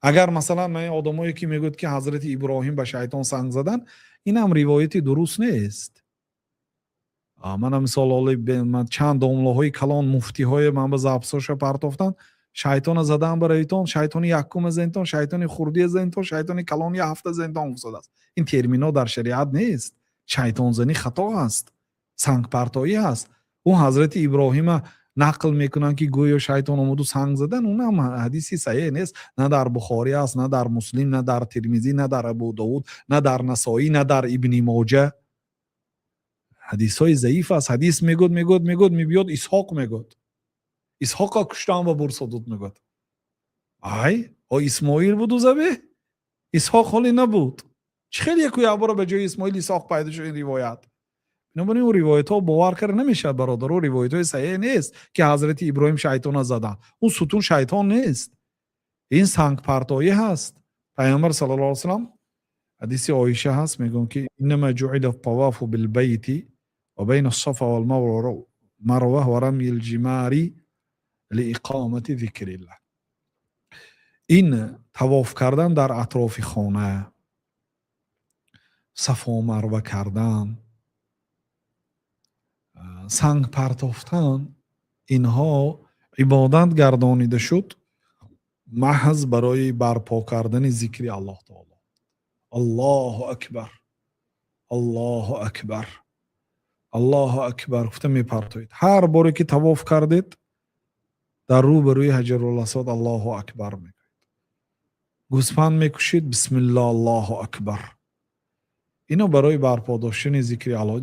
Агар, масалан, ман одамое ки мегӯяд, ки ҳазрати Иброҳим ба шайтон санг задан, инам ривояти дуруст нест. Мана, мисол, оли чанд домлаҳои калон, муфтиҳое ман ба записоша партофтанд: шайтона задан бароитон, шайтони якума зентон, шайтони хурдия зентон, шайтони калони ҳафта зентон гуфтадааст. Ин терминҳо дар шариат нест. Шайтонзанӣ хато аст, сангпартоӣ аст. Ӯ ҳазрати Иброҳима нақл мекунанд, ки гӯё шайтон омаду санг задан. Унам ҳадиси саҳеҳ нест, на дар Бухорӣ аст, на дар Муслим, на дар Термизӣ, на дар Абу Довуд, на дар Насоӣ, на дар Ибни Моҷа. Ҳадисҳои заиф аст. Ҳадис мегӯд, мегӯд, мегӯд, мебиёд Исҳоқ мегӯд: Исҳоқа куштан ба бурсодуд, мегӯд. Ай, о, Исмоил буду забеҳ, Исҳоқ ҳоле набуд. Чӣ хел яку якбора ба ҷои Исмоил Исҳоқ пайдо шуд ин ривоят? Бинобар ин, ӯ ривоятҳо бовар карда намешавад, бародар. Ӯ ривоятҳои саҳеҳ нест, ки ҳазрати Иброҳим шайтона задан. Ӯ сутун шайтон нест, ин сангпартоӣ ҳаст. Пайғамбар саллаллоҳу алайҳи васаллам, ҳадиси Оиша ҳаст, мегӯянд, ки إنما جعل الطواف بالبيت وبين الصفا والمروة ورمي الجمار لإقامة ذكر الله. Ин тавоф кардан дар атрофи хона, Сафо Марва кардан, санг партофтан, инҳо ибодат гардонида шуд маҳз барои барпо кардани зикри Аллоҳ таоло. Аллоҳу акбар, Аллоҳу акбар, Аллоҳу акбар гуфта мепартоед. Ҳар боре ки тавоф кардед, дар рӯ ба рӯи Ҳаҷаруласвад Аллоҳу акбар мегӯед. Гӯспанд мекушед, бисмилло, Аллоҳу акбар. Ино барои барпо доштани зикри Аллоҳ.